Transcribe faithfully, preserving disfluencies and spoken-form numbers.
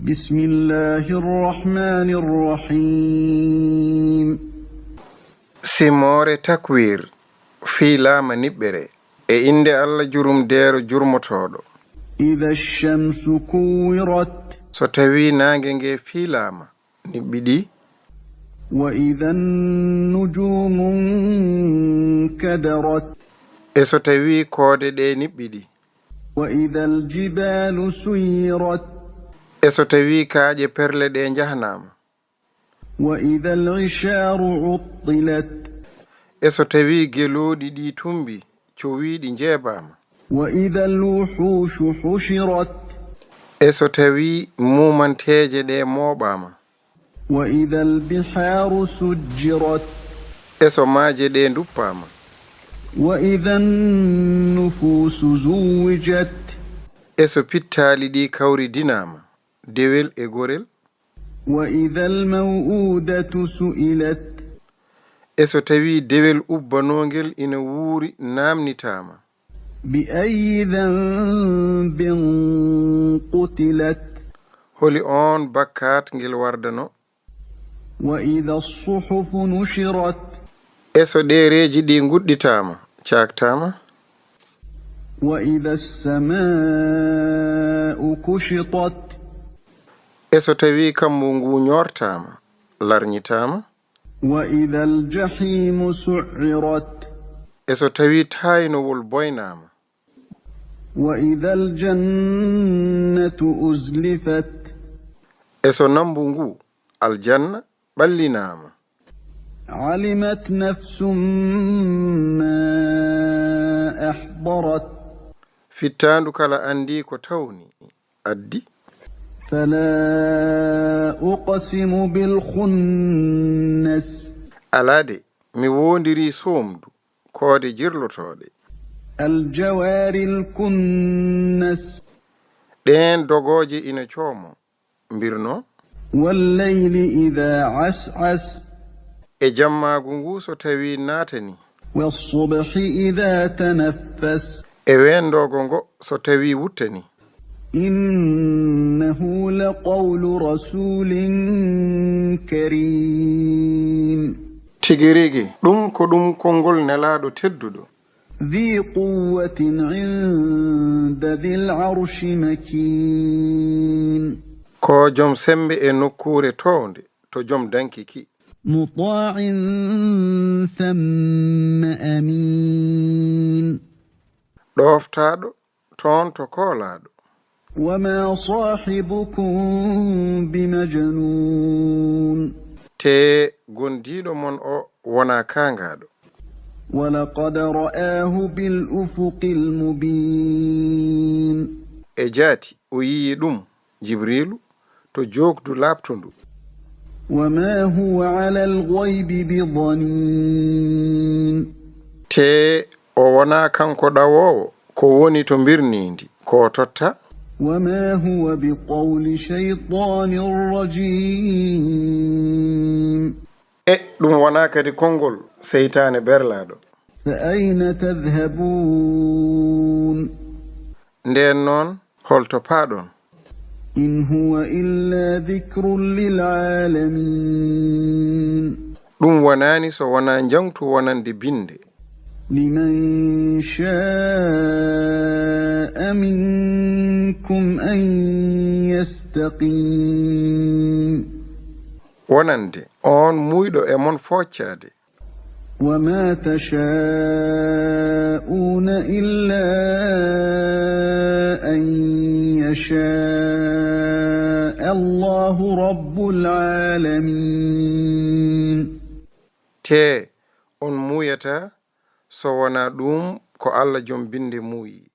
بسم الله الرحمن الرحيم. Simoore Takwir, fiilaama niɓɓere. E innde Alla jurumdeero jurmotooɗo. إذا الشمس كورت. So tawii naange nge fiilaama, niɓɓiɗi. وإذا النجوم انكدرت. E so tawii koode ɗe niɓɓiɗi. وإذا الجبال سيرت. E so tawii kaaƴe perle ɗe njahnaama. وإذا العشار عطلت. E so tawii gelooɗi ɗi tumbi, cowiiɗi njeebaama. وإذا الوحوش حشرت. E so tawii muumanteeje ɗe mooɓaama. وإذا البحار سجرت. E so maaje ɗe nduppaama. وإذا النفوس زوجت. E so pittaali ɗi kawridinaama, dewel e gorel. وإذا الموءودة سئلت. E so tawii dewel ubbanoongel ina wuuri naamnitaama. بأي ذنب قتلت. Holi oon bakkaat ngel wardano? وإذا الصحف نشرت. E so ɗereeji ɗi nguɗɗitaama, caaktaama? وإذا السماء كشطت. E so tawii kammu ngu ñoortaama, larñitaama? وإذا الجحيم سعرت. E so tawii taaynowol boynaama? وإذا الجنة أزلفت. E so nammbu ngu, aljanna, ɓallinaama? علمت نفس ما أحضرت. Fittaandu kala anndii ko tawni, addi. فلا أقسم بالخنس. Alaa de, mi woondirii soomdu, koode jirlotooɗe. الجوار الكنس. Ɗeen dogooje ina coomo, mbirno. والليل إذا عسعس. E jammaagu ngu so tawii naatani. والصبح إذا تنفس. E weendoogo ngo so tawii wuttani. إنه لقول رسول كريم. Tigi rigi, ɗum ko ɗum konngol Nelaaɗo tedduɗo. ذي قوة عند ذي العرش مكين. Ko jom semmbe e nokkuure toownde to jom danki ki. مطاع ثم أمين. Ɗooftaaɗo toon to koolaaɗo. وما صاحبكم بمجنون. Tee gondiiɗo mon o wonaa kaangaaɗo. ولقد رآه بالأفق المبين. E jaati o yiyii ɗum, Jibriilu, to jookdu laaɓtundu. وما هو على الغيب بضنين. Tee o wonaa kanko ɗawoowo ko woni to mbirniindi, ko o totta. وما هو بقول شيطان رجيم. E ɗum wonaa kadi konngol seytaane berlaaɗo. فأين تذهبون؟ Ndeen noon, hol to paaɗon? إن هو إلا ذكر للعالمين. Ɗum wonaani so wonaa njaŋtu wonande binnde. لمن شاء منكم أن يستقيم. Wonande oon muuyɗo e mon fooccaade. وما تشاءون إلا أن يشاء الله رب العالمين. Tee on muuyataa so wonaa ɗum ko Alla jom binnde muuyi.